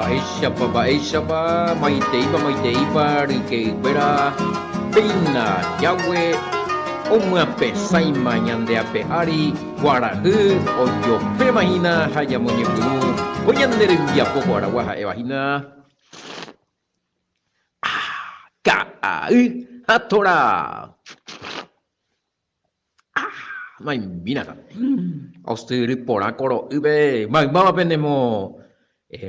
Mba'éichapa, mba'éichapa, maiteípa, maiteípa, ryke'ykuéra, péina Yahweh omyapesãima ñande ape ári kuarahy ojopéma hína ha ñamoñepyrũ ko ñande rembiapo ko aragua ha'éva hína Ka'ay ha Torá. Maimínata. Osyry porã ko ro'ýpe maymáva penemo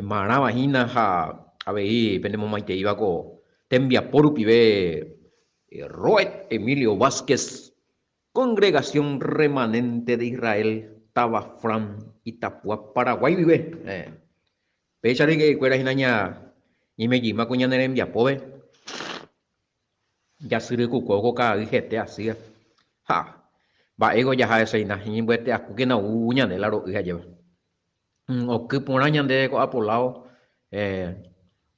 marãva hína ha avei penemomaiteíva ko tembiapo rupive Roed Emilio Vázquez, Congregación Remanente de Israel, táva Fran, Itapúa, Paraguay guive. Péicha ryke'ykuéra hína ñaimejýma ko ñane rembiapópe. Jasyrykukuévo ko ka'ay hete asýva. Ha! Mba'éiko jaha heseína, iñembyete akúkena ou ñande la ro'y ajéva. Oky porã ñande ko'a poláo,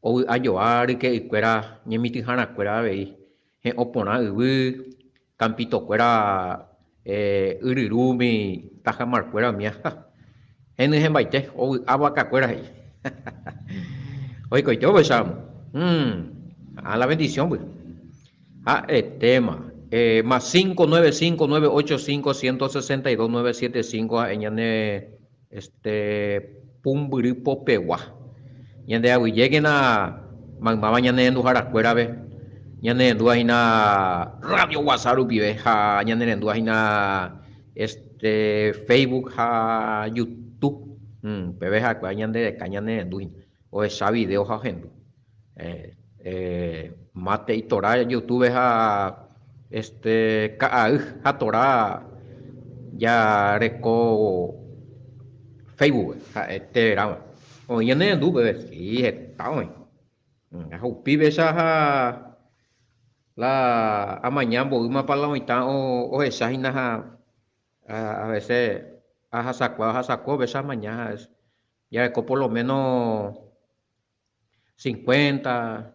ovy'a joa ryke'ykuéra, ñemitỹharakuéra avei, he'õ porã yvy, kampitokuéra yryrúmi, tajamarkuéra umía. Ha! Henyhẽmbaite, ovy'a vakakuéra he'i. Oikoite opecháramo. Ha la bendición py. Ha'etéma. Más 5 9 5 9 8 5 162 9 7 5 ha'e ñane este pumbyry popegua. Ñande aguyjékena maymáva ñane renduharakuérape, ñane rendúva hína Radio Guasa rupive ha ñane rendúva hína este Facebook ha YouTube. Upépe ha'ekuéra ñande reka ñane rendu hína, ohecha video ha ohendu. Mate itora YouTube ha este ka'ay ha tora jareko Facebook ha'ete ramo. Oĩ ñane rendu peve, sí, heta oĩ. Ha upi péicha ha la amaña mboýmapa la oĩta ohecha hína ha a veces ahasakua ahasakua péicha amaña ha jareko por lo menos cincuenta,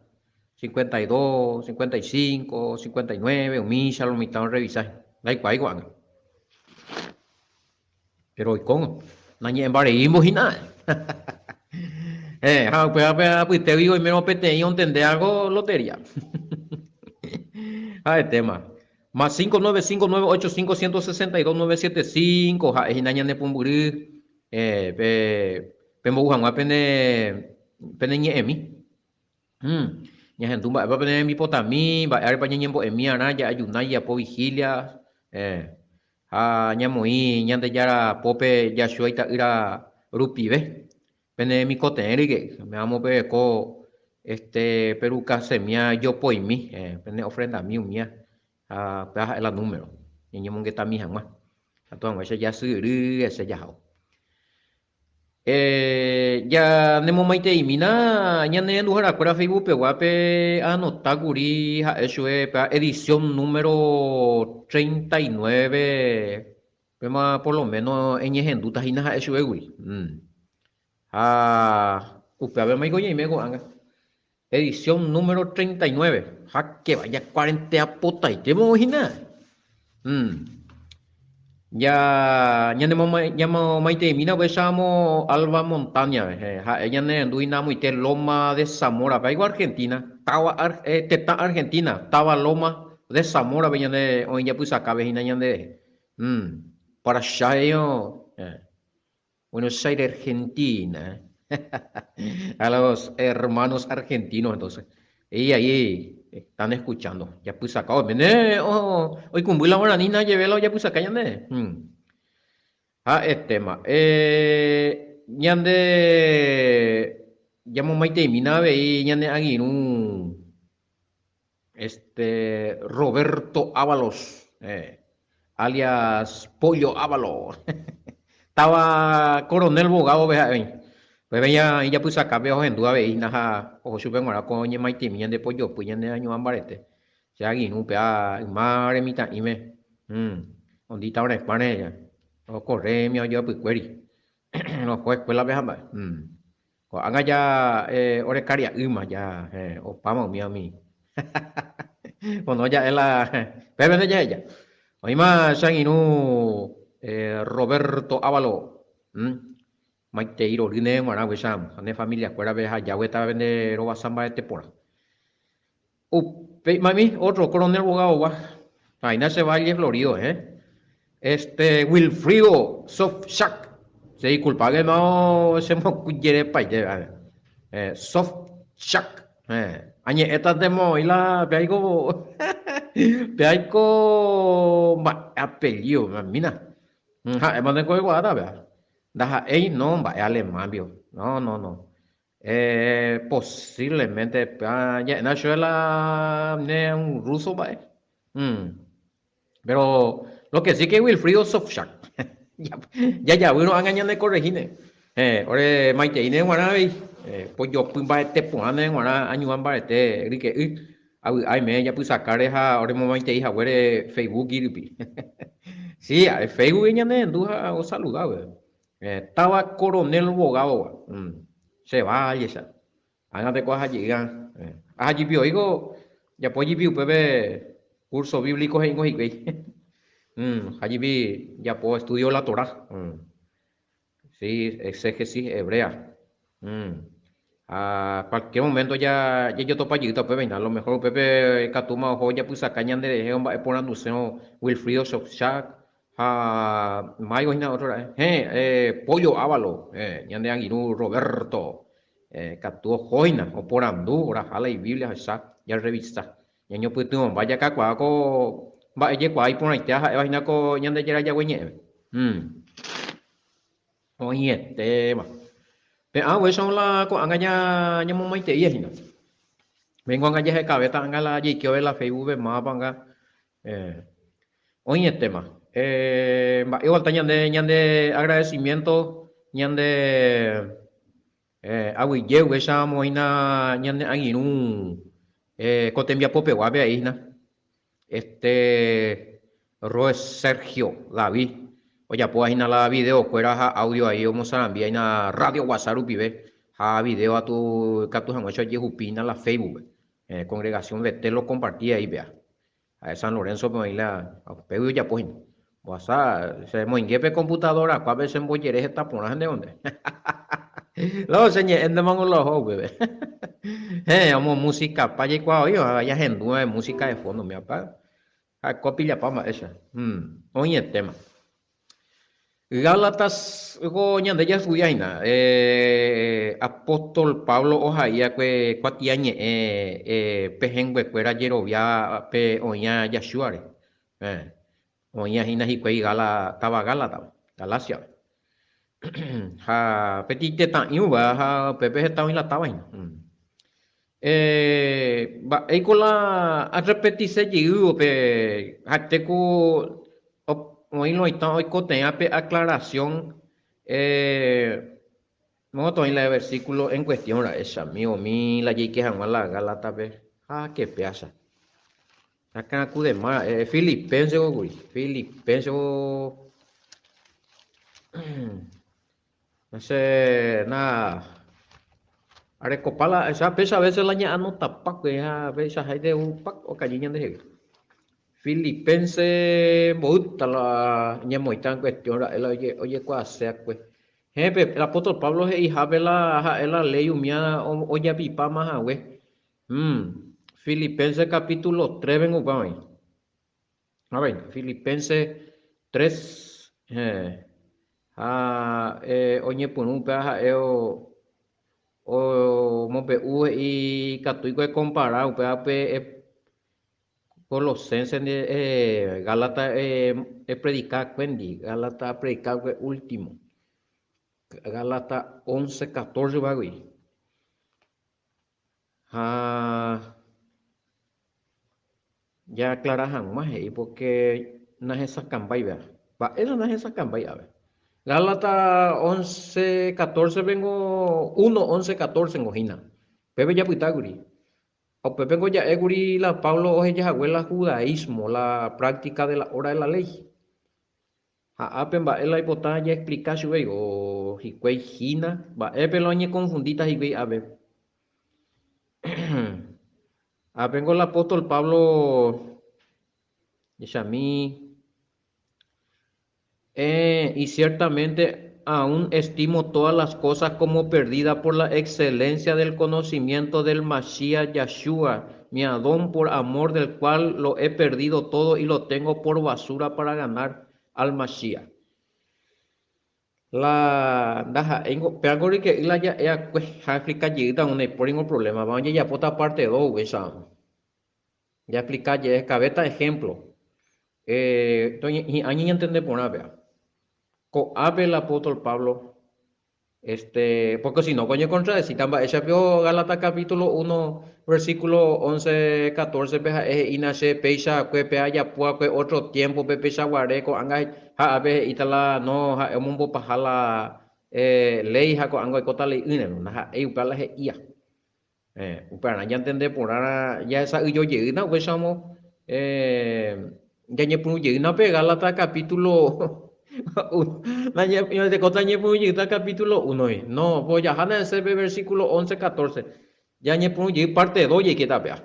52, 55, 59, umícha lo mitã orrevisa, ndaikuaái ko'ág̃a. Péro oikóngo, nañe'ẽmbareímbo hína. Eh, ha upéva pe apytégui oimérõ peteĩ ontende algo lotería. Ha'etéma. Más 5 9 5 9 8 5 162 9 7 5 ha'e hína ñane pumbyry eh, pe pembou hag̃ua pene pene ñe'ẽmi. Ñahendu mba'épa pene rembipotami, mba'e árepa ñañembo'emi arã, ja'ajuna, jajapo vigilia, ha ñamoĩ Ñandejára pópe Yahshua ita'ýra rupive. Pene remikotevẽ ryke'y, peme'ãmo pereko este perukasemia jopoimi, pene ofrendami umía, ha upéva ha'e la número, ñañemongetami hag̃ua. Katu hag̃uáicha jasyry hese jahao. Ja nemomaiteimína ñane renduharakuéra Facebook peguápe aanota kuri ha'e chupe pe edición número 39 péma por lo menos eñehendúta hína ha'e chupe kuri. Ha upévapema iko ñaime ko'ág̃a. Edición número 39. Ha que vaya cuarentena potaitéma oĩ hína. Ja ñanemomaiteimína upéicharamo Alba Montaña-pe. Ha'e ñanerendu hína amoite Loma de Zamora-pe. Aiko Argentina, táva tetã Argentina, táva Loma de Zamora-pe ñande oĩ japysakápe hína ñande rehe. Para cháeño. Buenos Aires, Argentina. A los hermanos argentinos, entonces. Y ahí están escuchando. Japysaka oiméne oikũmby la guarani najeve la ojapysaka ñande. Ha'etéma. Ñande jamomaiteimína avei ñane angirũ este Roberto Ávalos, alias Pollo Ávalos, táva Coronel Bogado-pe ha'e oĩ. Upépe ijapysakápe ohendu avei hína ha oho chupe g̃uarã ko oñemaitĩmi ñande pojopy ñane añuã mbarete. Che angirũ upéva yma remitã'íme, ondíta orepáre okorrémi ojoapykuéri. Roho escuela-pe ha mba'e. Ko'ág̃a ja ore karia'ýma ja opáma umíva umi. Pono ja'e la pépente jaheja. Oĩma che angirũ Roberto Ábalo. Maitei rory ndéve g̃uarã upéicha ha ne familia-kuérape ha jágueta pende rovasa mbarete porã. Upéi, mami, otro Coronel Bogado-gua, aína che Valle Florido, eh? Este, Wilfrido Sofchak, che disculpa que no che mokujerepaite, vale. Eh, Sofchak, eh, añe'ẽtante moĩ la pe aiko, pe aiko mba'e apellido, mamína. Ha'éma nde ko'ẽkuaáta péva. Ndaha'éi no mba'e alemán pio. No, no, no. Eh, posiblemente péva ja'éna chupe la ne un ruso mba'e. Mm. Pero lo que sí que Wilfrido Sofchak. Jajavýrõ ág̃a ñane corregíne. Eh, ore maiteíne g̃uarã avei. Eh, pojopy mbarete porãne g̃uarã añuã mbarete ryke'y. Avy'a aime japysakáre ha oremomaitei haguére Facebook-gui rupi. Sí, Facebook-gui ñanerendu ha osaluda upépe. Táva Coronel Bogado-gua. Che valle-cha. Ág̃a teko aha jey aha jipi oĩko japo jipi upépe curso bíblico he'ingo hikuái. Ha jipi japo estudio la Torá. Sí, exégesis hebrea. Ha cualquier momento ja jajotopa jeýta upépe hína. A lo mejor upépe ikatúma oho ojapysaka ñanderehe omba'eporandusérõ Wilfrido Sobchak ha Mayo hína otro ra'e. Héẽ, Pollo Ávalo, ñande angirũ Roberto katu oho hína, oporandu, oraha la ibiblia ohecha, jarrevisa. Ñañopytyvõmba jakakuaa ko mba'e jekuaa iporãitéva ha'éva hína ko Ñandejára Jague ñe'ẽme. Oĩetéma. Pe'ã upéicha la ko'ág̃a ñamomaiteíva hína. Vengo ág̃a jahekavéta ág̃a la jaikeove la Facebook-pe mávapa ág̃a. Oĩetéma. Mba'e ovalta ñande ñande agradecimiento ñande Aguyje upéicha omoĩna ñane angirũ ko tembiapopeguápe a'i hína. Este Roe Sergio David ojapóva hína la video-kuéra ha audio a'i omosarambíva hína radio WhatsApp rupive ha video atu ikatu hag̃uáicha ojehupi hína la Facebook-pe. Congregación Betel okomparti a'i péva. Ha'e San Lorenzo-pe oĩ la upégui ojapo hína. Mbohasa, che moinge pe computadora kuápe che mbojere heta porã hendeonde. No, che ñe'ẽntemango la oho upépe. Héẽ, omomusikapa jaikuaa oĩva, ha jahendúva música de fondo umi apa. Ha'e kopillapa mba'éicha. Oĩetéma. Gálatas ko ñande jaestudia hína, apóstol Pablo ohai va'ekue kuatiañe'ẽ pehẽnguekuéra jerovia pe oĩva Yahshua-re. Oĩva hína hikuái Gala, táva Gálatape, Galáciape. Ha peteĩ tetã'ỹva ha upépe heta oĩ la táva hína. Mba'éiko la arrepetise jeývo pe ha'ete ku oĩ loitã oikotevẽ pe aclaración moõta oĩ la versículo en cuestión ra'e chami omi la jaike hag̃ua la Gálatape ha que péacha. Akãrakudema ra'e Filipense kuri, Filipense Che na arekopa la ahecha péicha a veces la ña'anotapa kue ha péicha háite ou pak okañy ñandehegui. Filipense mboýta la ñamoĩta en cuestión ra'e la ojekuaase akue. Héẽ pe el apóstol Pablo he'ihápe la ha'e la léi umía ojapipáma hague. Filipense capítulo 3 vengo upéva oĩ. Avei, Filipenses 3, héẽ, ha oñepyrũ upéva ha'e omombe'u he'i ikatúiko ekompara upéva pe Colosenses ndive, Gálatas epredika va'ekuéndi, Gálatas apredika va'ekue último, Gálatas 11, 14 upévagui. Ha jaaclara hag̃ua he'i pórke nahesakãmbáiva. Mba'éicha nahesakãmbái ave. Gálatas once catorce-pengo, uno once catorce-ngo hína. Upépe japytákuri. Ha upépengo ja'ékuri la Pablo oheja hague la judaísmo, la práctica de la obra de la ley. Ha ápe mba'e la oipota jaexplika chupe o hikuái hína, mba'épe la oñekonfundíta hikuái ápe. Ápengo la apóstol Pablo jechami, eh, y ciertamente. Aún estimo todas las cosas como perdida por la excelencia del conocimiento del Mashiach Yahshua, mi Adón, por amor del cual lo he perdido todo y lo tengo por basura para ganar al Mashiach. La ndaha'éingo, péango ryke'y la ja'eakue ha explica jeýta aún ndaipóringo problema, va ojejapóta parte dos upéicha. Jaexplica jey, cabeza ejemplo. Hi'ã ñañantende porã péa. Ko'ápe el apóstol Pablo, este, porque si no ko oñekontradesíta mba'éicha pio Gálatas capítulo 1, versículo 11, 14 pe ha'e he'ína che péicha akue pe ajapo akue otro tiempo pe péicha guare ko'ág̃a ha'ápe he'íta la no ha'e omombopaha la léi ha ko'ág̃a oikóta lei'ỹre, no ndaha'éi upéva la he'íva. Upearã ñantende porã jahesa'ỹijo jeýna upéicharamo ñañepyrũ jeýna pe Gálatas capítulo ñandekóta ñañepyrũ jeýta capítulo 1-gui. No, po jahána hese pe versículo 11, 14. Ñañepyrũ jey parte 2 jaikéta péva.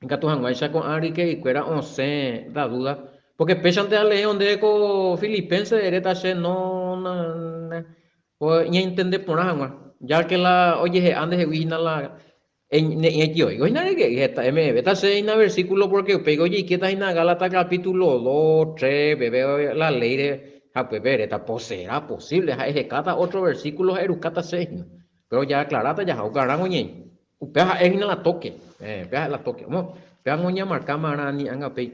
Ikatu hag̃uáicha ko'ã ryke'ykuéra osẽ da duda, porque péichante alee onde ko Filipenses eréta che no ko ñaintende porã hag̃ua, ya que la ojehe'a ndehegui hína la ne'ĩaitioíko hína ryke'y heta eme'ẽvéta che hína versículo porque upéi ojeikéta hína Gálatas capítulo 2, 3 peve la léire ha upépe eréta po será posible ha ehekáta otro versículo ha erukáta che hína, pero ja aclaráta jaha upearã oñeĩ. Upéva ha'e hína la tóke. Upéva ha'e la tóke. Omo, upéva ngo ñamarka marã ani anga upéi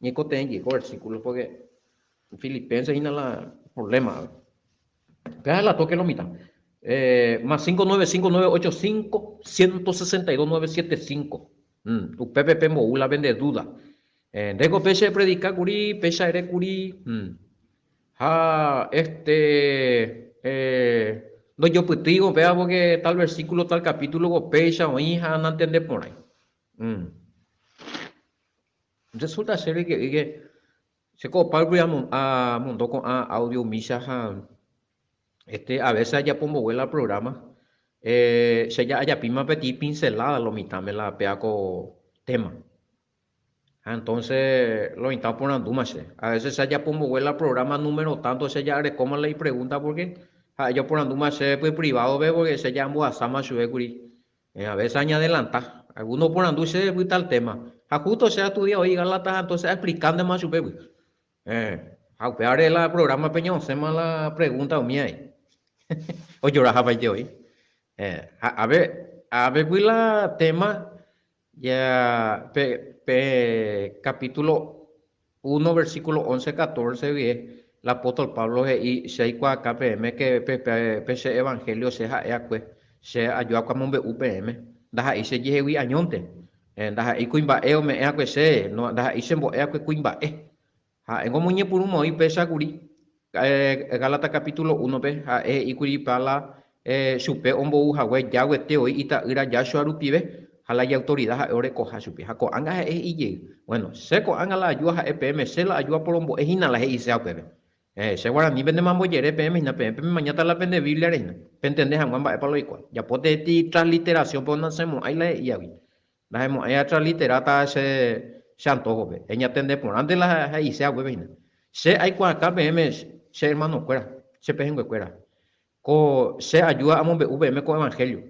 ñaikotevẽ jey ko versículo porque Filipenses hína la problema. Upéva ha'e la tóke lo mitã. Más 595985 162 975. Upépe pembou la pende duda. Ndéko péicha epredika kuri, péicha ere kuri. Ha este ndojopytýivo upéva porque tal versículo, tal capítulo péicha oĩ ha nantende porãi. Resulta chéve que que che ko opárupi amondo ko'ã audio umícha ha este a veces ajapo mbogue la programa che ja ajapíma peteĩ pincelada lo mitãme la péa ko tema. Ha entonce lo mitã oporandúma che. A veces che ajapo mbogue la programa número tanto che ja arekóma la ipregunta porque ha'e ja oporandúma chéve pe privado-pe porque che ja ambohasáma chupe kuri. A veces añadelanta. Alguno oporandu chéve py tal tema. Ha justo che astudia oĩ Gálatas ha entonces aexplicántema chupe py. Ha upévare la programa-pe ñaosẽma la pregunta umi aĩ. Ojorahapaite oĩ. Ha ave, ave py la tema Ja pe, pe capítulo 1, versículo 11, 14 guie, la apóstol Pablo he'i, Che aikuaaka peẽme ke pe, pe, pe che evangelio che ha'e akue, che aju akue amombe'u peẽme, ndaha'éi che jehegui añónte, ndaha'éi kuimba'e ome'ẽ akue che, no, ndaha'éi che mbo'e akue kuimba'e. Ha'éngo omoñepyrũma oĩ péicha kuri, Gálatas capítulo 1-pe, ha'e he'i kuri Pala chupe ombou hague Yahwete oĩ ita'ýra Yahshua rupive, ha la ijautorida ha'e orekoha chupe. Ha ko'ág̃a ha'e he'i jey, Bueno, che ko'ág̃a la ajúa ha'e peẽme, che la ajúa porombo'e hína la he'iséva upépe. Che guarani penemambojere peẽme hína, peẽ pemañáta la pende Bíbliare hína, pentende hag̃ua mba'épa la oikuaa. Japo tei transliteración-pe onasẽmo'ãi la he'íagui. Ndahemo'ãi atraliteráta che che antójope. Eñatende porãnte la he'ise haguépe hína. Che aikuaaka peẽme che hermanokuéra, che pehẽnguekuéra, ko che ajúa amombe'u peẽme ko evangelio,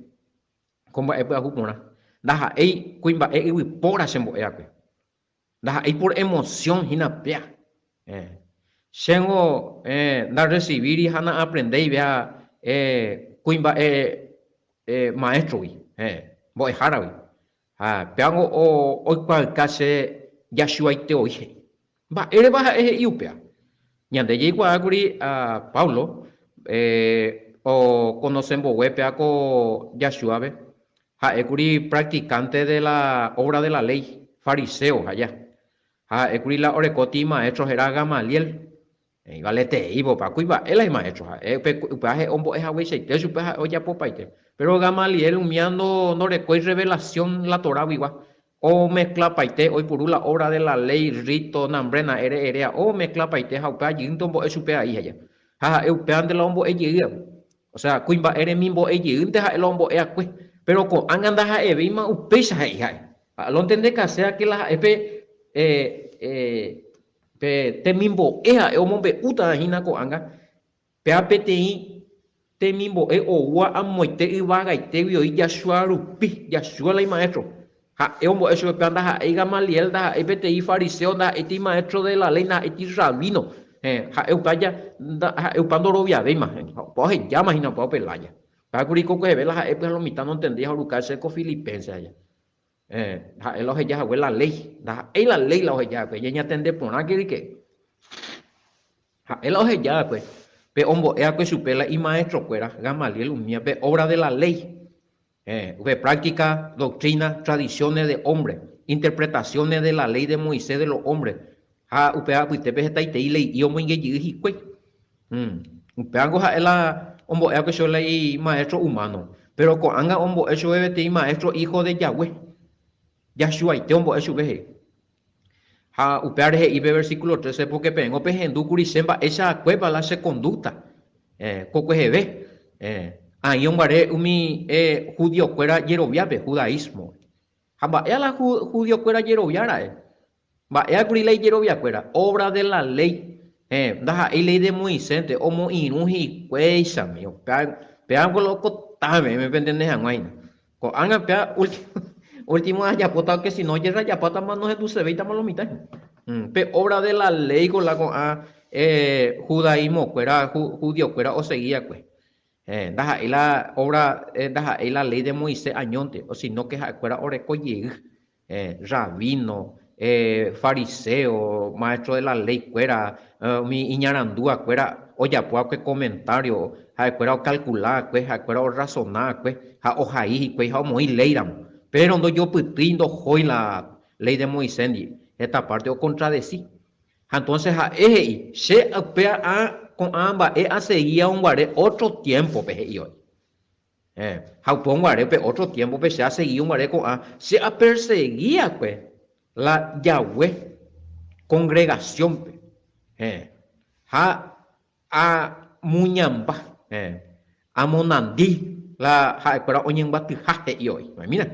ko mba'e pyahu porã. Ndaha'éi kuimba'e yvypóra chembo'e va'ekue. Ndaha'éi por emoción hína péa. Chéngo ndarresivíri ha na'aprendéi péa kuimba'e maéstrogui, mbo'eháragui. Ha péango oikuaauka che Yahshuaite voi he'i. Mba'érepa ha'e he'i upéva? Ñande jaikuaákuri Pablo okonose mbogue péa ko Yahshuape, Ha'ékuri practicante de la obra de la ley, fariseo ha ja. Ha ha'ékuri la orekóti imaestro héra Gamaliel. Ivaleterei popa kuimba'e la imaestro, ha'e upéva ha'e ombo'e hagueichaite chupe ha'e ojapopaite. Péro Gamaliel umía ndorekói revelación la Torah-guigua. Omezclapaite, oipuru la obra de la ley, rito, nambrena, ere eréa, omezclapaite ha upéva jeýnte ombo'e chupe ai ha ja. Ha ha'e upévante la ombo'e jey avei. Osea, kuimba'e remimbo'e jeýnte ha'e la ombo'e akue. Péro ko'ág̃a ndaha'evéima upéicha he'i ha'e. Ha lo ontendekaséva ke la ha'e pe pe temimbo'e ha'e omombe'útava hína ko'ág̃a. Péva peteĩ temimbo'e oúva amoite yvagaitégui oĩ Yahshua rupi, Yahshua la imaestro. Ha'e ombo'e chupe péva ndaha'éi Gamaliel, ndaha'éi peteĩ fariseo, ndaha'éiti maestro de la ley, ndaha'éiti rabino. Héẽ, ha'e upe aja, ha'e upe ndoroviavéima, ha upe ohejáma hína upe upe lája. Upéva kuri kokueheve la ha'e pyha lo mitã nontendéi ha oruka che ko filipense aja. Héẽ, ha'e la oheja hague la ley, ndaha'éi la ley la oheja va'ekue, ñañatende porãke rike. Ha'e la oheja va'ekue, pe ombo'e va'ekue chupe la imaestrokuéra, Gamaliel umía, pe obra de la ley. Héẽ, upe práctica, doctrina, tradiciones de hombre, interpretaciones de la ley de Moisés de los hombres, ha upéva apytépe hetaitei lei'i omoingejey hikuái. Upévango ha'e la ombo'e va'ekue chupe la imaestro humano, péro ko'ág̃a ombo'e chupe peteĩ maestro hijo de Yahweh. Yahshuaite ombo'e chupe he'i. Ha upévare he'i pe versículo 13, Pórke peẽngo pehendu kuri che mba'eichakuépa la che conducta, kokueheve, aĩ oguare umi judiokuéra jeroviápe, judaísmo. Ha mba'éa la judiokuéra jerovia ra'e? Mba'éa kuri la ijeroviakuéra? Obra de la ley. Ndaha'éi ley de Moisénte, omoirũ hikuéichami. Upéva la okotã peẽme pentende hag̃ua hína. Ko'ág̃a péva último ajapóta que si no ojerrajapátama nohendusevéitama lo mitã. Pe obra de la ley ko la ko'ã judaísmo-kuéra, judío-kuéra osegi va'ekue. Ndaha'éi la obra, ndaha'éi la ley de Moisés añónte, sino que ha'ekuéra oreko jey rabino, fariseo, maestro de la ley kuéra, umi iñarandúva kuéra ojapo va'ekue comentario, ha'ekuéra ocalcula va'ekue, ha'ekuéra orrazona va'ekue ha ohai hikuái ha omoĩ ley ramo. Pero ndojopytýi ndohói la ley de Moisés ndive, heta parte ocontradeci. Ha entonces ha'e he'i, Che upéva ko'ã mba'e aseguía guare otro tiempo-pe, he'i oĩ. Héẽ, ha upe guare pe ótro tiémpope che asegi guare ko'ã che apersegi va'ekue la Yahweh kongregasiónpe. Héẽ, ha amuñamba, héẽ, amonandi la ha'ekuéra oñembyatyha, he'i voi. Mira,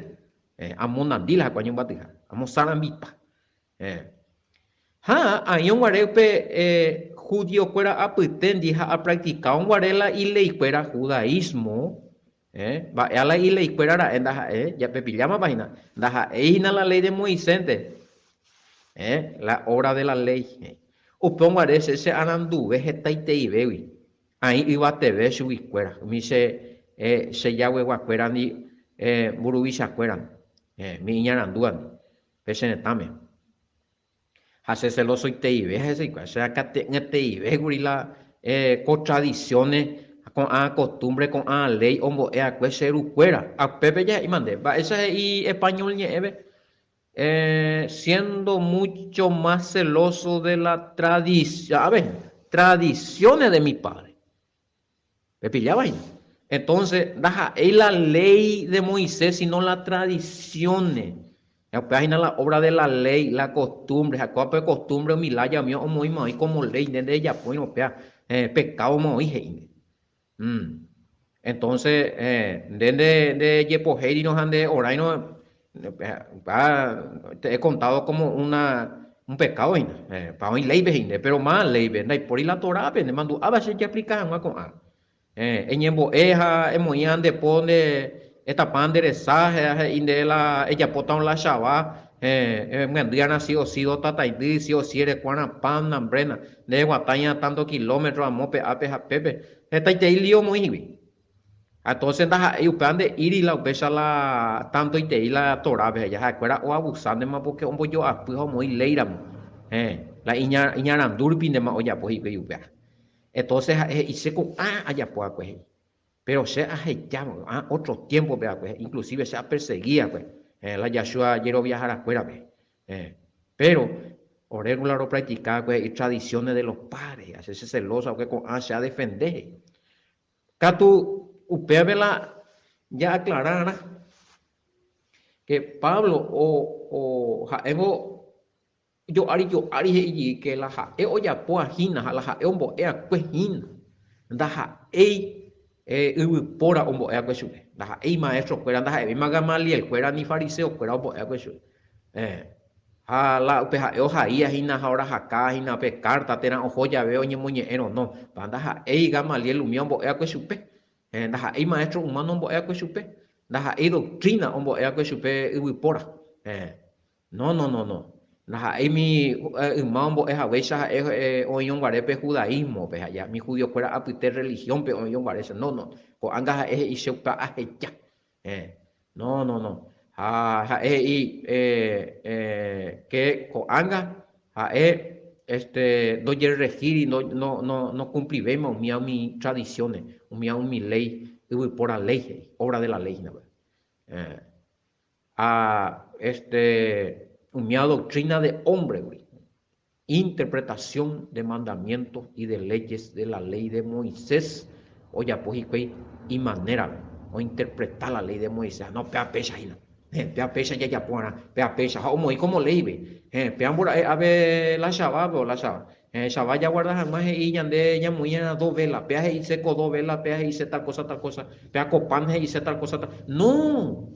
héẽ, amonandi la ha'ekuéra oñembyatyha, amosarambipa. Héẽ. Ha aĩrõ guare upe judiokuéra apyténdi ha apracticárõ guare la ileikuéra, judaísmo, héẽ, mba'éa la ileikuéra ra'e ndaha'e, ja pepillámapa hína, ndaha'éi hína la ley de Moisénte, héẽ, la obra de la ley, héẽ. Upérõ guare che che aranduve hetaiteivégui, aĩ yvateve chuguikuéra, umi che, che jagueguakuérandi, mburuvichakuérandi, héẽ, umi iñarandúvandi. Pe che retãme. Ha che celosoiteive ha hesekuéra, che akate'ỹeteive kuri la ko tradiciones, ko'ã costumbre, ko'ã ley ombo'e va'ekue che rukuéra. Ha upépe jahe'íma nde, mba'éicha he'i español ñe'ẽpe? Siendo mucho más celoso de la tradición, a ver, tradiciones de mi padre. Pepilláva hína. Entonces, ndaha'éi la ley de Moisés, sino la tradiciones. Ha upéva hína la obra de la ley, la costumbre. Ha kóva pe costumbre umi lája umi omoĩma oĩ como ley, nde ndejapóirõ upéva, pecado-ma oĩ he'i nde. Entonces, nde ndejepohéirõ ha ndeoráirõ, upéva te he contado como una un pecado hína. Upéva oĩ léipe he'i nde, péro má léipe, ndaipóri la Torápe, nemandu'áva che jaexplika hag̃ua ko'ã. Eñembo'e ha emoĩva nde po nde etapa nde resa ha he'i nde la ejapótarõ la chava, emyandýarã si o si do tataindy, si o si erekuárã pan, hambrena, nde eguatáiarã tanto kilómetro amo pe ápe ha pépe, hetaitei lío omoĩ hikuái. Ha entonces ndaha'éi upéva nde'íri la upéicha la tantoitei la Torápe he'i, ha'ekuéra oabusántema porque ombojoapy ha omoĩ léi ramo, la iñarandu rupíntema ojapo hikuái upéva. Entonces ha'e he'i, Che ko'ã ajapo va'ekue, he'i. Péro che aheja ko'ã ótro tiémpope va'ekue, inclusive che apersegi va'ekue la Yahshua jeroviaharakuérape. Péro ore la ropractika va'ekue he'i tradiciones de los padres, he'i, che cheselosa va'ekue ko'ã che adefende, he'i. Katu upévape la ja'aclararã que Pablo o ha'éngo Jo'ári jo'ári he'i jey ke la ha'e ojapóva hína ha la ha'e ombo'e akue hína, ndaha'éi yvypóra ombo'e akue chupe, ndaha'éi maestro kuéra, ndaha'evéima Gamaliel kuéra ni fariseo kuéra ombo'e akue chupe. Ha la upe ha'e ohaía hína ha orahaka hína pe kárta térã oho jave oñemoñe'ẽrõ, no. Pa ndaha'éi Gamaliel umíva ombo'e va'ekue chupe. Héẽ, ndaha'éi maestro humano ombo'e va'ekue chupe. Ndaha'éi doctrina ombo'e va'ekue chupe yvypóra. Héẽ. No, no, no, no. Ndaha'éi mi yma ombo'e haguéicha ha'e oĩrõ guare pe judaísmo-pe, ha ja, mi judiokuéra apyte religión-pe oĩrõ guaréicha. No, no. Ko'ág̃a ha'e he'i che upe aheja. Héẽ. No, no, no. Ha ha'e he'i ke ko'ág̃a ha'e este ndojerrehíri, no, no, no, nokumplivéima umíva umi tradiciones, umíva umi léi, yvypóra léi he'i, obra de la ley hína. Héẽ. Ha este umíva doctrina de hombre-gui, interpretación de mandamientos y de leyes de la ley de Moisés ojapo hikuái imanérape, ointerpreta la ley de Moisés, no, péva péicha hína, héẽ, péva péicha jajapo va'erã, péva péicha, ha omoĩ como léipe, héẽ, péva mbora'e ápe la Shabbat-pe o la Shabbat, héẽ, Shabbat jaguarda hag̃ua he'i ñande ñamoĩ va'erã dos vela, péva he'ise ko dos vela, péva he'ise tal cosa, tal cosa, péva ko pan he'ise tal cosa, tal, no!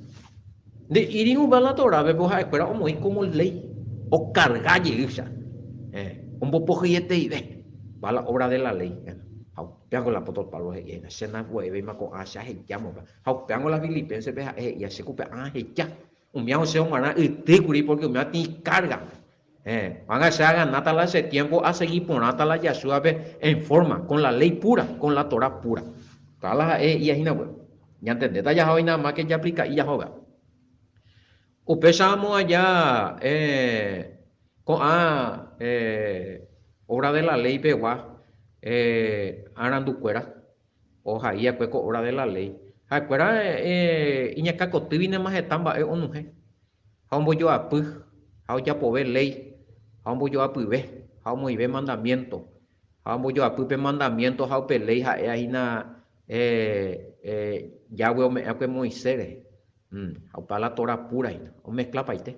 Nde'íri upéva la Torápe, péro ha'ekuéra omoĩ kómo léi, okarga jeýcha, ombopohyiete'ive va la óvra de la léi. Ha upévango el apóstol Pablo he'i hína, Che nahuevéima ko'ã che ahejáma upéva. Ha upévango la Filipénsepe ha'e he'i, Che ko upéva aheja. Umíva osẽ og̃uarã ytýkuri pórke umíva tĩ kárga. Ág̃a che aganáta la che tiémpo asegi porãta la Yahshúape en fórma, con la léi púra, con la Torá púra. Upéva la ha'e he'íva hína upéva. Ñantendéta jaha oĩna amáke japlika'i jahóga. Upéicharamo aja ko'ã obra de la ley pegua arandukuéra ohai va'ekue ko obra de la ley, ha'ekuéra iñakãkotýguinema heta mba'e onuhẽ ha ombojoapy ha ojapove léi ha ombojoapyve ha omoĩve mandamiénto ha ombojoapy pe mandamiénto ha upe léi ha'éva hína Yahweh ome'ẽ va'ekue Moisés rehe. Ha upéva la Torá púra hína, omezclapaite.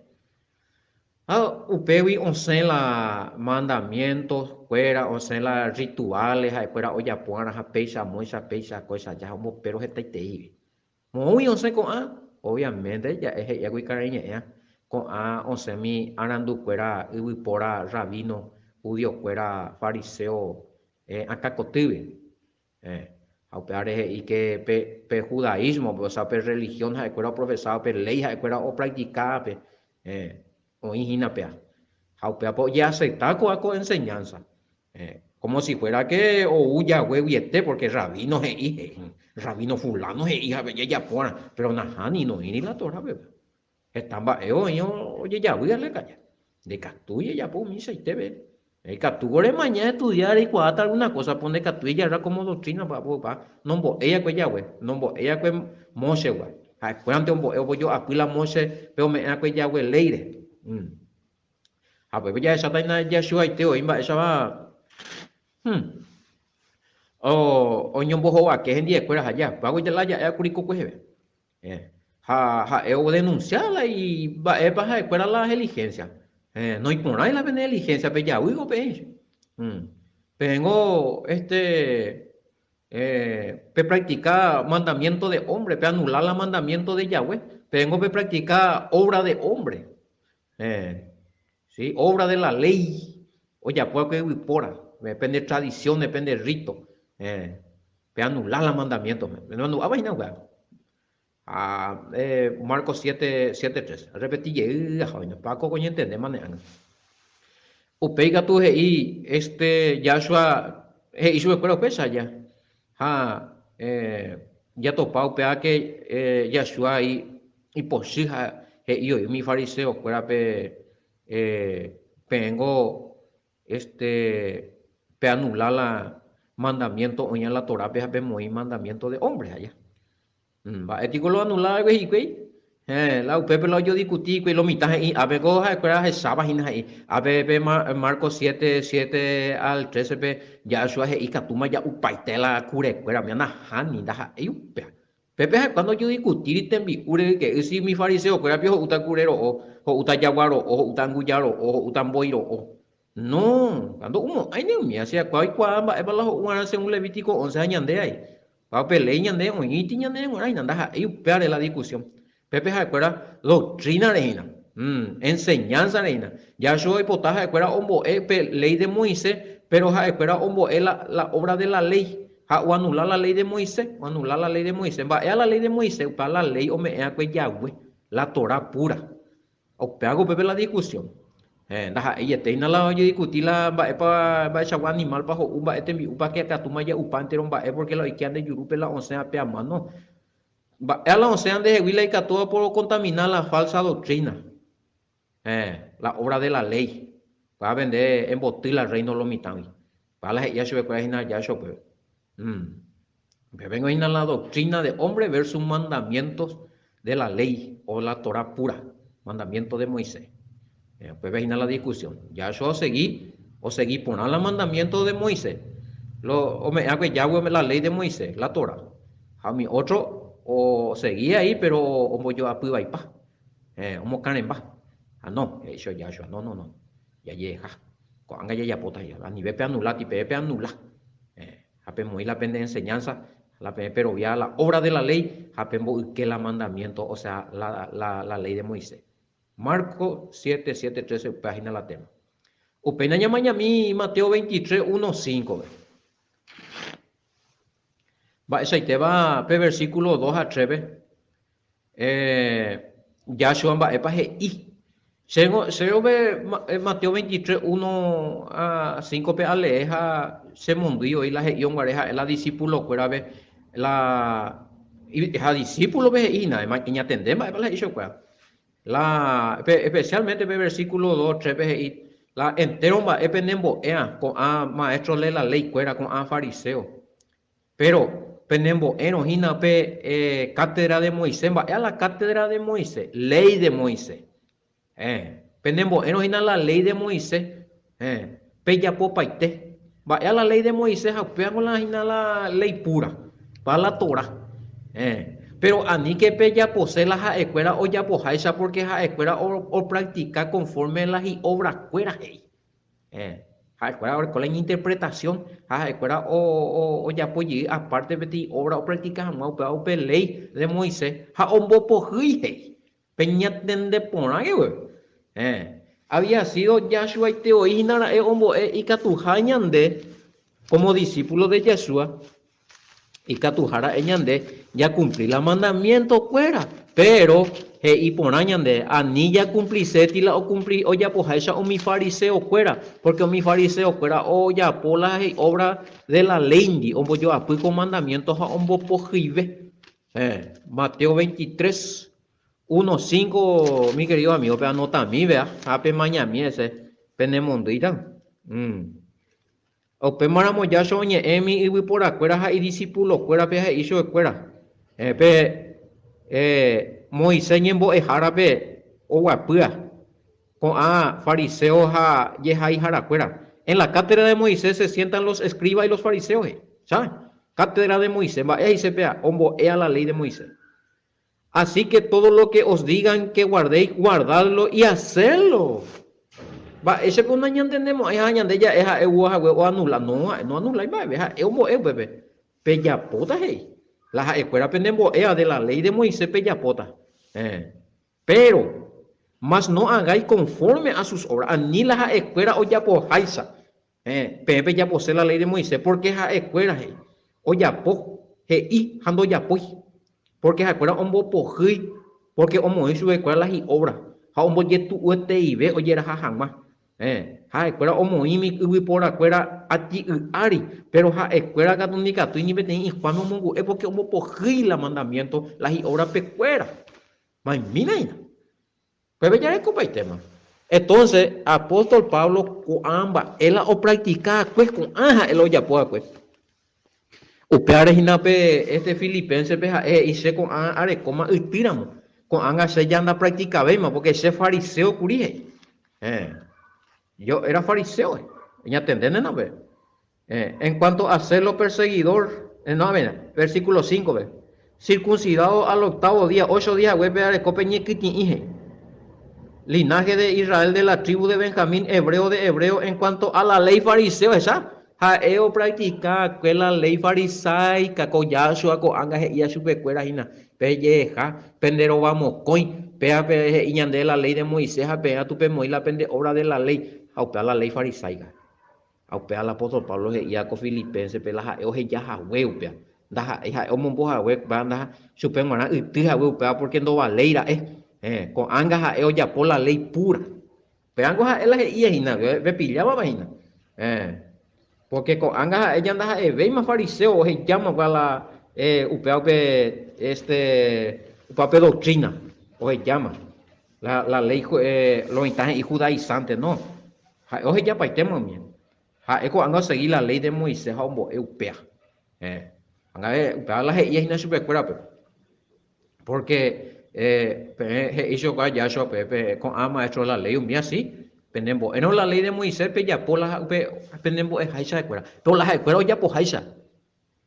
Ha upégui osẽ la mandamientos kuéra, osẽ la rituales ha'ekuéra ojapo va'erã ha péicha, amóicha, péicha, kóicha aja ha ombopéro hetaiteígui. Moõgui osẽ ko'ã? Obviamente ja'e he'íagui karaiñe'ẽa, ko'ã osẽmi arandukuéra yvypóra rabino, judiokuéra, fariseo akãkotýgui. Ha upévare he'i ke pe pe judaísmope, osea pe religión ha'ekuéra oprofesáva, pe léi ha'ekuéra opractikávape, oĩ hína péa. Ha upévape ojeacepta ko'ã ko enseñanza. Como si fuera que ou jagueguiete, porque rabino he'i, he'i, rabino fulano he'i jave jajapórã, pero nahániri, noĩri la Torápe. Heta mba'e oĩ ojejavy alekaja. Ndikatúi ejapo umíchaiteve. Ikatúko remaña estudia reikuaáta alguna cosa, po ndikatúi ejarra como doctrina, pa nombo'éi va'ekue Yahweh, nombo'éi va'ekue Mósegua. Ha'ekuérante ombo'e ombojoapy la Mose pe ome'ẽ va'ekue Yahweh léire. Ha upépe jahecháta hína Yahshuaite oĩ mba'éichapa oñombohovake hendiekuéra ha jakuáguinte la ja'éva kuri kokueheve. Ha ha'e odenunsia la imba'épa ha'ekuéra la helihénsia. Noiporãi la pene helihénsia pejavývo peẽicha. Peẽngo este pepractica mandamiento de hombre, peanula la mandamiento de Yahweh. Peẽngo pepractica obra de hombre. Sí, obra de la ley ojapo va'ekue yvypóra, pende tradiciones, pende rito. Peanula la mandamiento. Penemandu'áva hína upéva. Ha Marcos 7, 7, 3. Arrepeti jey aha oĩne. Paco ko oñentendéma ne ág̃a. Upéi katu he'i este Yahshua he'i chupekuéra upéicha aja. Ha jatopa upéva ke Yahshua ipochy ha he'i oĩ umi fariseo-kuérape peẽngo este peanula la mandamiento oĩva la Torápe ha pemoĩ mandamiento de hombre aja. Mba'e piko lo anula va'ekue hikuái? Héẽ, la upépe la ojodiskuti hikuái, lo mitã he'i, ápe ko ha'ekuéra ahecháva hína he'i, ápe pe Marcos 7, 7 al 13 pe Yahshua he'i ikatúma ja'upaite la kurekuéra, umíva nahániri, ndaha'éi upéva. Pépe ha'ekuéra ndojodiskutíri tembi'úre ryke'y, si umi fariseokuéra pio ho'úta kure ro'o, ho'úta jagua ro'o, ho'úta anguja ro'o, ho'úta mbói ro'o. No, ndo'umo'ãine umíva, si ha'ekuéra oikuaa mba'épa la ho'u va'erã según Levítico 11 ha ñande ai. Ha upe léi ñande oĩti ñane g̃uarã hína, ndaha'éi upévare la discusión. Pépe ha'ekuéra doctrina-re hína. Enseñanza reína. Yahshua oipota ha'ekuéra ombo'e pe ley de Moisés, pero ha'ekuéra ombo'e la, la obra de la ley. Ha oanula la ley de Moisés, oanula la ley de Moisés. Mba'éa la ley de Moisés? Upéva la ley ome'ẽ'akue Yahweh, la Torá pura. Upévako upépe la discusión. Eh, ndaha'eiete hína la ojediskuti la mba'épa, mba'eichagua animal-pa ho'u, mba'e tembi'úpa kekatúma ja'upa entéro mba'e, porque la oikéva nde jurúpe la osẽva pe ama, no. Mba'e la osẽva ndehegui la ikatúva oporokontamina la falsa doctrina, eh, la obra de la ley. Upévape nde emboty la reino lo mitãgui. Upéva la he'íva chupekuéra hína aja upépe. Upépe hína la doctrina de hombre versus mandamientos de la ley o la Torah pura, mandamiento de Moisés. Upépe hína la discusión. Yahshua osegi, osegi porã la mandamiento de Moisés. Lo ome'ẽakue Yahweh la ley de Moisés, la Torah. Ha umi otro osegi ahí, pero ombojoapy vaipa, omokarẽmba. Ha no, he'i chupe Yahshua, no, no, no, jajeheja. Ko'ág̃a jajapóta hína. Anive peanula, tipeve peanula. Ha pemoĩ la pende enseñanza, la peẽ perovia la obra de la ley ha pemboyke la mandamiento, o sea, la, la, la ley de Moisés. Marcos 7, 7, 13 upéva hína la tema. Upéina ñamañami Mateo 23, 1, 5-pe. Mba'eichaitéva pe versículo 2 ha 3-pe, eh, Yahshua mba'épa he'i. Chéngo, chéngo pe Mateo 23, 1 a 5-pe alee ha chemondýi oĩ la he'i onguare ha'e la discípulo-kuérape, la ha discípulo-pe he'i hína, eñatende mba'épa la he'i chupekuéra. La, pe, especialmente pe versículo 2, 3-pe he'i, la entero mba'e penembo'éva ko'ã maestro de la ley-kuéra, ko'ã fariseo. Péro penembo'érõ hína pe cátedra de Moisés, mba'éa la cátedra de Moisés? Ley de Moisés. Héẽ. Penembo'érõ hína la ley de Moisés, héẽ, pejapopaite. Mba'éa la ley de Moisés ha upévango la hína la ley pura, pa la Torá. Héẽ. Péro aníke pejapose la ha'ekuéra ojapoháicha pórke ha'ekuéra opractica conforme la hi'obrakuéra he'i. Héẽ, ha'ekuéra oreko la iñinterpretasión ha ha'ekuéra ojapo jey apárte peteĩ óvra opraktika hag̃ua upéva upe léi de Moisés ha ombopohýi he'i. Peñatende porãke guéve. Héẽ, había sido Yahshua-ite voi hína ra'e ombo'e ikatuha ñande como discípulo de Yahshua Ikatuha ra'e ñande jakumpli la mandamientokuéra, péro he'i porã ñande ani jakumpliséti la okumpli ojapoháicha umi fariseokuéra, pórke umi fariseokuéra ojapo la hi'óvra de la léindi, ombojoapy ko mandamiénto ha ombopohyive. Mateo 23, 1, 5, mi querido amigo, peanotami vea ha pemañami hese penemondýita. Upémaramo Yahshua oñe'ẽmi yvyporakuéra ha idisipulokuérape ha he'i chupekuéra, Pe Moisés ñembo'ehárape oguapýva ko'ã fariseo ha jehaiharakuéra. En la cátedra de Moisés se sientan los escribas y los fariseos, he'i. Sabe? Cátedra de Moisés, mba'e he'ise péva? Ombo'éa la ley de Moisés. Así que todo lo que os digan que guardéis, guardadlo y hacedlo. Mba'éichapa nañantendemo'ãi ha ñande ja'e ha'e oúva hague oanula? No, ha'e noanulái mba'eve, ha'e ombo'e upépe. Pejapóta he'i. La ha'ekuéra penembo'éva de la ley de Moisés pejapóta. Eh. Pero, mas no hagáis conforme a sus obras, ani la ha'ekuéra ojapoháicha. Héẽ, peẽ pejapose la léi de Moisés, pórke ha'ekuéra he'i, ojapo, he'i ha ndojapói, pórke ha'ekuéra ombopohýi, pórke omoĩ chupekuéra la hi'óvra ha ombojetu'ueteive ojeraha hag̃ua. Héẽ, ha'ekuéra omoĩmi yvyporakuéra ati'y ári, péro ha'ekuéra katu ndikatúi ni peteĩ ikuãme omongu'e pórke ombopohýi la mandamiénto la hi'ovrapekuéra. Maimína hína. Upépe jarekopaitéma. Entonce, apóstol Pablo ko'ã mba'e la opractica akue, ko'ã ha'e la ojapo akue. Upévare hína pe este Filipenses-pe ha'e he'i che ko'ã arekóma ytýramo, ko'ág̃a che ja ndapracticavéima, porque che fariseo kuri he'i. Héẽ. Yo era fariseo, he'i. Eñatendénena upépe. Héẽ. En cuanto a celo perseguidor, no, a ver, versículo 5-pe. Circuncidado al octavo día, ocho día haguépe areko pe ñekytĩ'i he'i. Linaje de Israel de la tribu de Benjamín, hebreo de hebreo, en cuanto a la ley fariseo, ehecha? Ha'e opractica va'ekue la ley farisaica, ko Yahshua ko'ág̃a he'íva chupekuéra hína, Pejeheja pende rova mokõi, péva pe he'i ñandéve la ley de Moisés ha peẽ katu pemoĩ la pende obra de la ley, ha upéva la ley farisaica. Ha upéva la apóstol Pablo he'íva ko Filipenses-pe la ha'e oheja hague upéva. Ndaha'éi ha'e omombo hague upéva nda chupe g̃uarã yty hague upéva porque ndovaléi ra'e. Héẽ, ko'ág̃a ha'e ojapo la ley pura. Pévango ha'e la he'íva hína, pepillávapa hína. Héẽ, porque ko'ág̃a ha'e ja ndaha'evéima fariseo ohejáma upéva la upéva upe este upéva pe doctrina ohejáma. La la ley lo mitã he'i judaizante, no. Ha'e ohejapaitéma umi. Ha'e ko'ág̃a osegi la léi de Moisés ha ombo'e upéva. Héẽ. Ág̃a upéva la he'íva hína chupekuérape. Pórke peẽ he'i chokua Yahshua peẽ pe ko'ã maestro de la léi umi asi, penembo'érõ la léi de Moisés pejapo la upe penembo'eháicha ha'ekuéra. Péro la ha'ekuéra ojapoháicha.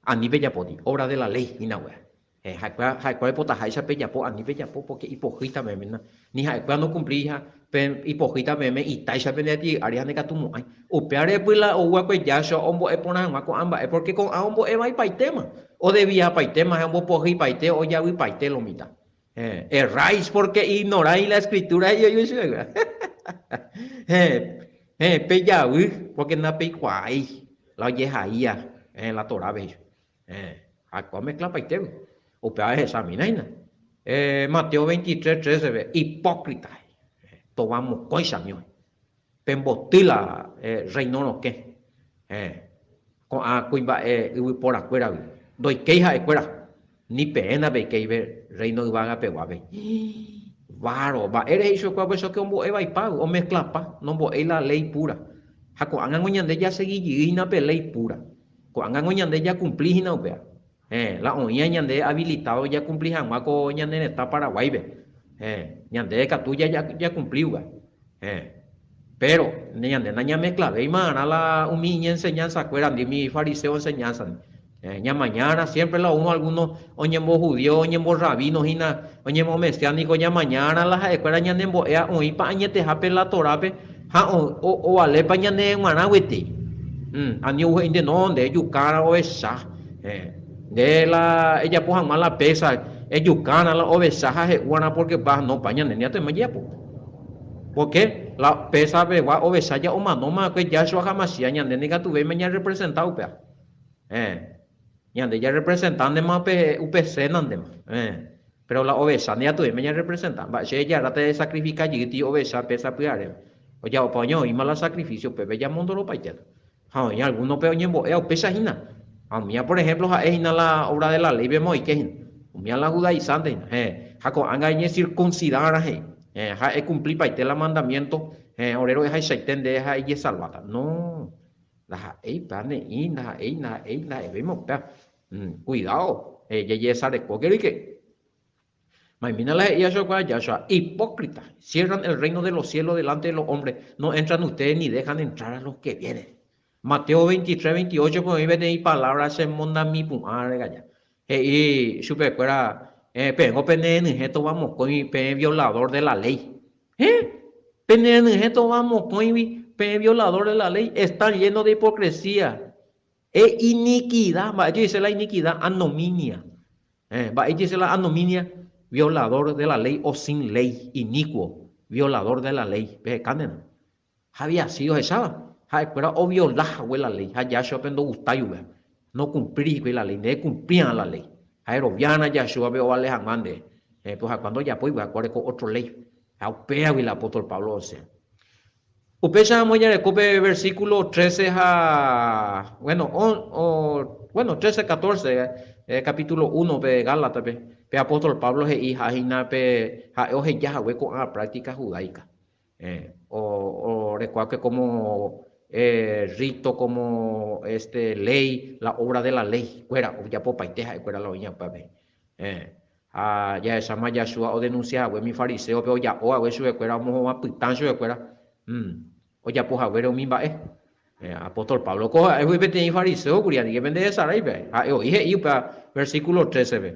Ani pejapóti, obra de la ley hína upéva. Heẽ, ha'ekuéra, ha'ekuéra oipotaháicha pejapo, ani pejapo, pórke ipohýita peẽme, ni ha'ekuéra nokumplíriha pe ipohýita peẽme itáicha pende ati'y ári ha ndekatumo'ãi. Upéva repy la ou va'ekue Yahshua ombo'e porã hag̃ua ko'ã mba'e, pórke ko'ã ombo'e vaipaitéma, odeviapaitéma ha ombopohyipaite, ojavypaite lo mitã. Heẽ, erráis pórke ignoráis la escritura he'i oive chupekuéra. Heẽ, heẽ, pejavy pórke ndapeikuaái la ojehaíva heẽ la Torápe he'i chupe. Heẽ, ha ko omezclapaitégui. Upéva ehechamína hína. Mateo 23, 13-pe, hipócrita he'i, tova mokõichami oĩ. Pemboty la rréino rokẽ. Héẽ, ko'ã kuimba'e yvyporakuéragui ndoikéi ha'ekuéra, ni peẽ ndapeikéi pe rréino yvagapeguápe. Váro, mba'ére he'i chupekuéra upéicha ke ombo'e vaipágui, omezclapa, nombo'éi la léi púra. Ha ko'ág̃ango ñande jasegi jey hína pe léi púra. Ko'ág̃ango ñande jakumpli hína upéva. Héẽ, la oĩva ñande habilitado jakumpli hag̃ua ko ñane retã Paraguáipe. Héẽ, ñande katu jakumpli upéva. Héẽ, péro ñande nañamezclavéima va'erã la umi iñenseñanzakuérandi, umi fariseo enseñanzandi. Héẽ, ñamaña va'erã siempre la uno alguno oñembohudío, oñemborrabino hína, oñemomesiániko, ñamaña va'erã la ha'ekuéra ñanembo'éva oĩpa añetehápe la Torápe ha ovalépa ñane g̃uarã guetei. Ani ou he'ínte, no, nde ejukárã ovecha. Nde la ejapo hag̃ua la pésa, ejukárã la ovecha ha he'uarã pórke pa, no, pa ñande ñatema jajapo. Pórke la pésa pegua ovecha ja omanóma va'ekue Yahshua HaMashiach, ñande nikatuvéima ñarrepresenta upéva. Ñande jarrepresentántema upe upe cena-ntema. Péro la ovecha ndikatuvéima ñarrepresenta. Mba'e che ejarráta esakrifika jeýti ovecha pe sapy'aréva. Ojapopa oñeoĩma la sakrifísio upépe jamondoropaitéta. Ha oĩ algúnope oñembo'éva upéicha hína. Ha umíva por ehémplo ha'e hína la obra de la léipema oike hína. Umíva la judaizánte hína. Héẽ, ha ko'ág̃a eñesirkunsidarã he'i. Héẽ, ha ekumplipaite la mandamiénto, héẽ, ore ro'ehaichaite nde ha ejesalváta. No. Ndaha'éi upéva ne'ĩ, ndaha'éi, ndaha'éi, ndaha'evéima upéva. Cuidado, jajesarekóke roike. Maimína la he'íva chupekuéra Yahshua, Hipócrita, cierran el reino de los cielos delante de los hombres, no entran ustedes ni dejan entrar a los que vienen. Mateo 23, 28 pe oĩ peteĩ palabra che mondamipu'ã regaja. He'i chupekuéra, Peẽngo penerenyhẽ tova mokõi peẽ violador de la ley. Héẽ, penerenyhẽ tova mokõigui peẽ violador de la ley, están llenos de hipocresía e iniquidad. Mba'e je'ise la iniquidad? Anominia. Héẽ, mba'e je'ise la anominia? Violador de la ley o sin ley, inicuo, violador de la ley. Pehekántena. Ha había sido ohecháva, ha'ekuéra oviola hague la ley, ha Yahshua-pe ndogustái upéva. Nokumplíri hikuái la ley, nde ekumplí'arã la ley. Ha eroviá'arã Yahshua-pe ovale hag̃ua nde. Héẽ, péro ha'ekuéra ndojapói upéva, ha'ekuéra oreko ótro ley. Ha upévagui la apóstol Pablo osẽ. Upéicharamo jareko pe versículo 13 ha, bueno, o, bueno, 13, 14, capítulo 1 pe Gálatas-pe, pe apóstol Pablo he'iha hína pe ha'e oheja hague ko'ã práctica judaica. Oreko como rito, como este ley, la obra de la ley kuéra, ojapopaite ha'ekuéra la oĩva upévape. Ha jahecháma Yahshua odenuncia hague umi fariséope oja'o hague chupekuéra, omohovã pytã chupekuéra ojapo haguére umi mba'e. Apóstol Pablo ko ha'égui peteĩ fariséo kuri, aníke penderesaráipe, ha'e oĩ he'i upéva versículo 13-pe,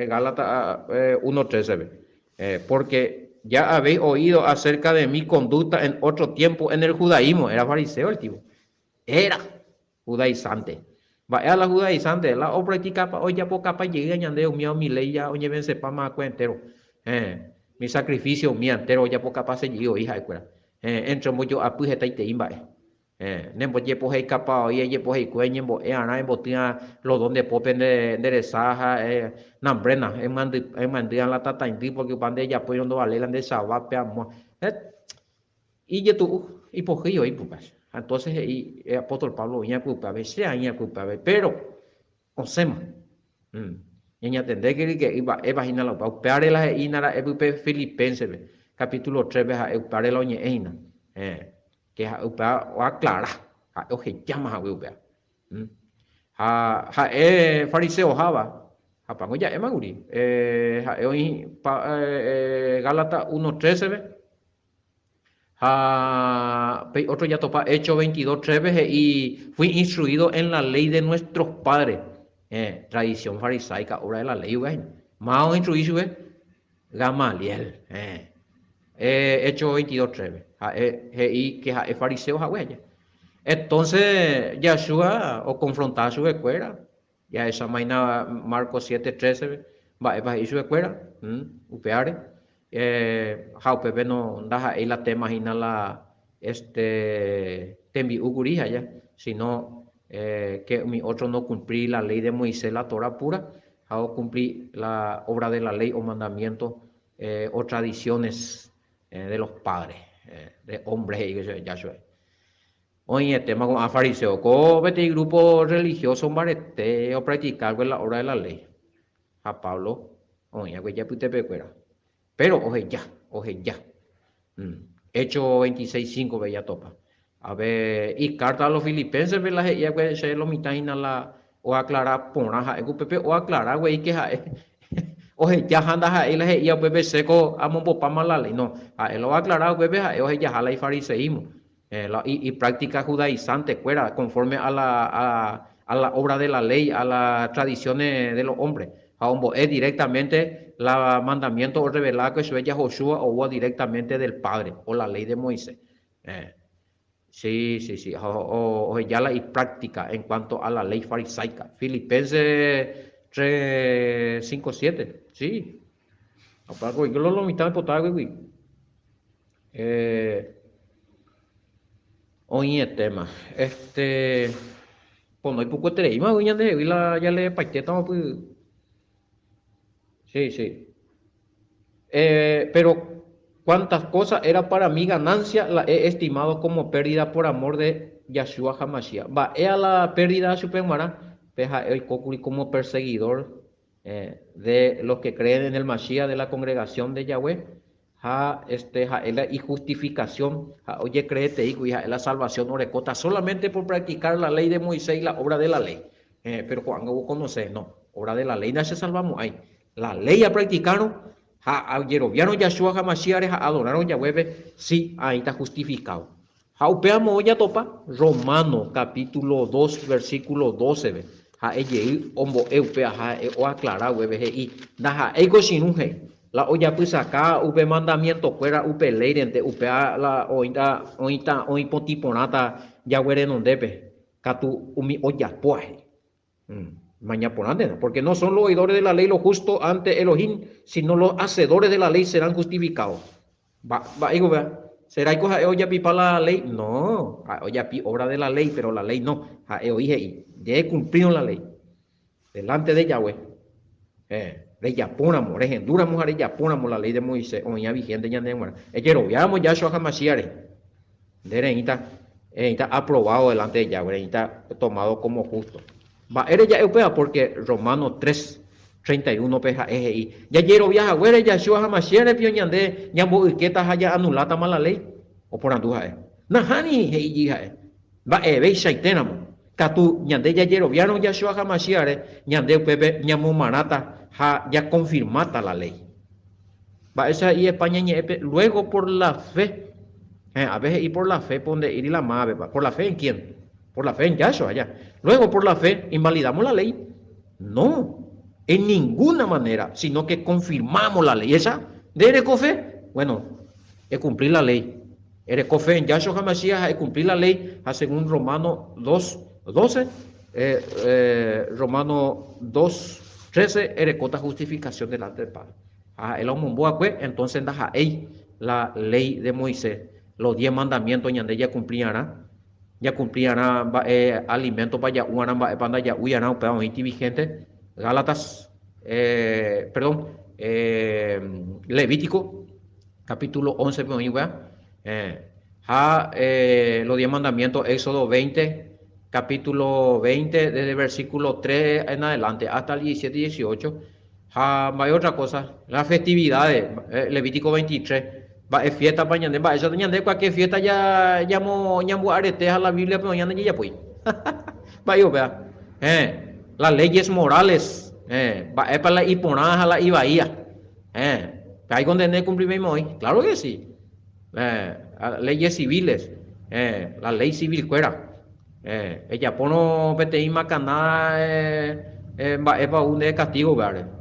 Gálatas 1:13-pe. Pórke ya habéis oído acerca de mi conducta en otro tiempo en el judaísmo, era fariseo el tipo. Era judaizante. Mba'éva la judaizante? La opracticapa, ojapokapa jeýva ñande umíva umi léi ja oñevensepáma va'ekue entéro. Héẽ, umi sacrificio umíva entéro ojapokapase jey oĩ ha'ekuéra. Héẽ, entre ombojo'apy hetaitei mba'e. Héẽ, ne mbojepoheikapa oĩ ejepoheikue eñembo'e arã embotýa lodo nde pópe nde nde resa ha nambréna emyandy emyandýa la tataindy porque upa nde ejapóirõ ndovaléi la nde chava pe amóa. Ijetu'u, ipohýi oĩ pype. Ha entonces he'i apóstol Pablo oĩa ku upévape, che aĩa ku upévape, péro osẽma. Ñañatendéke ryke'y mba'épa hína la upéva. Upévare la he'ína ra'e pype Filipenses-pe, capítulo 3-pe ha'e upévare la oñe'ẽ hína. Ke ha'e upéva oaclara, ha'e ohejáma hague upéva. Ha ha'e fariseoháva, ha pango ja'éma kuri, ha'e oĩ Gálatas 1:13-pe, Ha pe otro jatopa Hechos 22:3-pe he'i, Fui instruido en la ley de nuestros padres. Eh, tradición farisaica, obra de la ley upéva hína. Máva oinstrui chupe? Gamaliel. Eh. Eh, Hechos 22:3-pe. Ha'e he'i ke ha'e fariseo hague aja. Entonces, Yahshua okonfronta chupekuéra. Jahechamahína Marcos 7:13-pe mba'épa he'i chupekuéra. Upévare. Ha upépe no ndaha'éi la tema hína la este tembi'u kuri ha ja, sino que umi otro no cumplíri la ley de Moisés, la Torá pura, ha ocumpli la obra de la ley o mandamiento o tradiciones de los padres, de hombres he'i chupe Yahshua. Oĩetéma ko'ã fariseo, ko peteĩ grupo religioso mbarete opractica va'ekue la obra de la ley. Ha Pablo oĩ va'ekue ijapytepekuéra. Péro oheja, oheja. Hechos 26:5-pe jatopa. Ave ikárta a los Filipénsepe la he'i va'ekue che lo mitã hína la oaklara porã ha'e ku upépe oaklara guei ke ha'e oheja ha ndaha'éi la he'íva upépe chéko amombopáma la léi. No, ha'e la oaklara upépe ha'e ohejaha la ifariseísmo. La ipráctica judaizante kuéra conforme a la a la obra de la ley, a la tradiciones de los hombres, ha ombo'e directamente la mandamiento orrevelá va'ekue chupe Yahoshua oúva directamente del Padre o la ley de Moisés. Sí, sí, sí, ha oheja la ipráctica en cuanto a la ley farisaica. Filipenses 3, 5, 7, sí. Aparte, lo mitã oipotávagui. Oĩetéma. Este, pono ipukuetereíma voi ñandehegui la jaleepaitétama py. Sí, sí. Eh, pero cuantas cosas era para mí ganancia la he estimado como pérdida por amor de Yahshua HaMashiach. Mba'e a la pérdida chupe g̃uarã? Pe ha'e oikókuri como perseguidor eh, de los que creen en el Mashiach de la congregación de Yahweh. Ha este ha'e la ijustificación, ha ojecreeteíkuri ha'e la salvación orekóta solamente por practicar la ley de Moisés y la obra de la ley. Heẽ, pero ko'ág̃a oconoce, no, obra de la ley ndachesalvamo'ãi. La ley apracticarõ ha ajeroviárõ Yahshua HaMashiach-re ha adorárõ Yahweh-pe, si, aĩta justificado. Ha upéva moõ jatopa? Romano capítulo 2 versículo 12-pe. Ha'e jey ombo'e upéva ha ha'e oaclara guéve he'i, Ndaha'éiko che irũ he'i, la ojapysaka upe mandamientokuéra upe léirente, upéva la oĩta oĩta oĩ potĩ porãta Yahweh renondépe, katu umi ojapóva he'i. Maña porãntena, porque no son los oidores de la ley los justos ante Elohim, sino los hacedores de la ley serán justificados. Mba'éiko upéva? Seráiko ha'e ojapipa la ley? No, ha'e ojapi obra de la ley, pero la ley no. Ha'e oĩ he'i, nde ekumplírõ la ley, delante de Yahweh, eh, rejapóramo, rehendúramo ha rejapóramo la ley de Moisés oĩva vigente ñande g̃uarã, ejeroviáramo Yahshua HaMashiach rehe, Nde reĩta, reĩta aprobado delante de Yahweh, reĩta tomado como justo. Mba'ére ja'e upéva? Porque Romanos 3, 31-pe ha'e he'i, Jajerovia haguére Yahshua ha Mashiach repio ñande ñamboykéta ha ja'anulátama la ley. Oporandu ha'e. Nahániri, he'íjy ha'e. Mba'eveichaitéramo. Katu ñande jajeroviárõ Yahshua ha Mashiach-re, ñande upépe ñamomarãta ha jakonfirmáta la ley. Mba'éicha he'i España ñe'ẽpe? Luego por la fe. Héẽ, ápe he'i por la fe, po nde'íri la mávapepa. Por la fe en quién? Por la fe en Yahshua, ya. Luego por la fe invalidamos la ley. No, en ninguna manera, sino que confirmamos la ley. Esa, nde ereko fe? Bueno, ecumpli la ley. Ereko fe en Yahshua HaMashiach ha ekumpli la ley ha según Romano 2, 12, Romano 2, 13 erekóta justificación delante del Padre. Ha ha'e la omombo va'ekue, entonces ndaha'éi la ley de Moisés, los diez mandamientos ñande jakumpli arã, jakumpli arã mba'e alimento-pa ja'u arã, mba'épa ndaja'úi arã, upéva oĩti vigente Gálatas, perdón, Levítico capítulo 11-pe oĩ upéva, ha los diez mandamientos Éxodo 20, capítulo 20, desde el versículo 3 en adelante hasta el 17 y 18, Ha mba'e otra cosa, las festividades, Levítico 23, mba'e fiesta-pa ñande, mba'éichata ñande cualquier fiesta ja ñamo ñambo'arete ha la Biblia-pe oĩ ñande jejapói. Mba'e upéva? Héẽ, las leyes morales, héẽ, mba'épa la iporã ha la ivaíva. Héẽ, pe aiko nde nekumplivéima oĩ. Claro que sí. Héẽ, leyes civiles, héẽ, la ley civil-kuéra. Ejapórõ peteĩ makana mba'épa ou nde castigo upévare.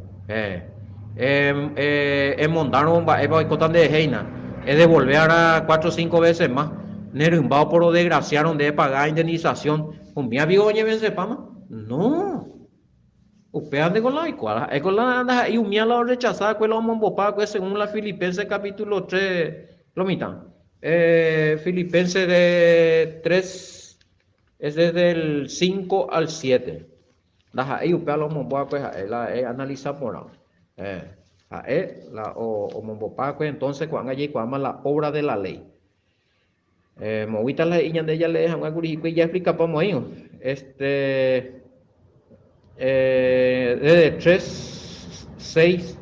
Emondárõ mba'épa oikóta nderehe hína. Edevolve va'erã cuatro cinco veces más. Ne rymba oporodesgraciárõ nde epaga indemnización. Umíva piko oñevensepáma? No. Upéva ndeko la oikuaa. Ha'éko la ndaha'éi umíva la orrechasa va'ekue la omombopa va'ekue según la Filipenses capítulo 3 lo mitã. Filipenses de 3 es desde el 5 al 7. Ndaha'éi upéva la omombo va'ekue ha'e la eanalisa porã. Ha'e la omombopa va'ekue entonces ko'ág̃a jaikuaáma la obra de la ley. Moõguita la he'i ñande jalee hag̃ua kuri hikuái jaexplikapa moĩvo. Este, desde 3, 6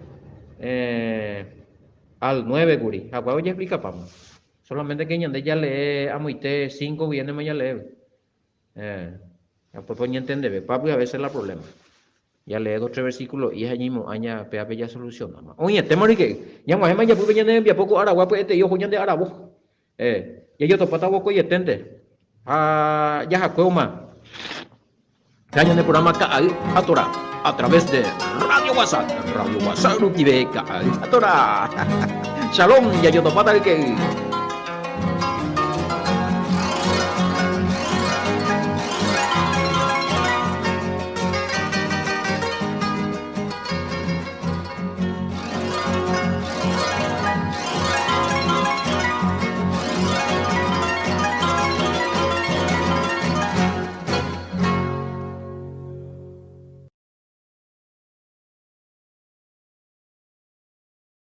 al 9 kuri, ha upéva ojeexplikapáma. Solamente que ñande jalee amoite 5 guiénema jalee. Upépe oñentendeve. Papi a veces la problema. Jalee dos tres versículo'i ha ñaimo'ã ña pévape jasolucionáma. Oĩetéma rike. Ñag̃uahẽma ijapýpe ñane rembiapo ko aragua pya'etei oho ñande aravo. Jajotopáta vokoieténte ha jahakuévoma ha ñane programa Ka'ay ha Torá a través de Radio WhatsApp. Radio WhatsApp rupive Ka'ay ha Torá. Shalom, jajotopáta ryke'y.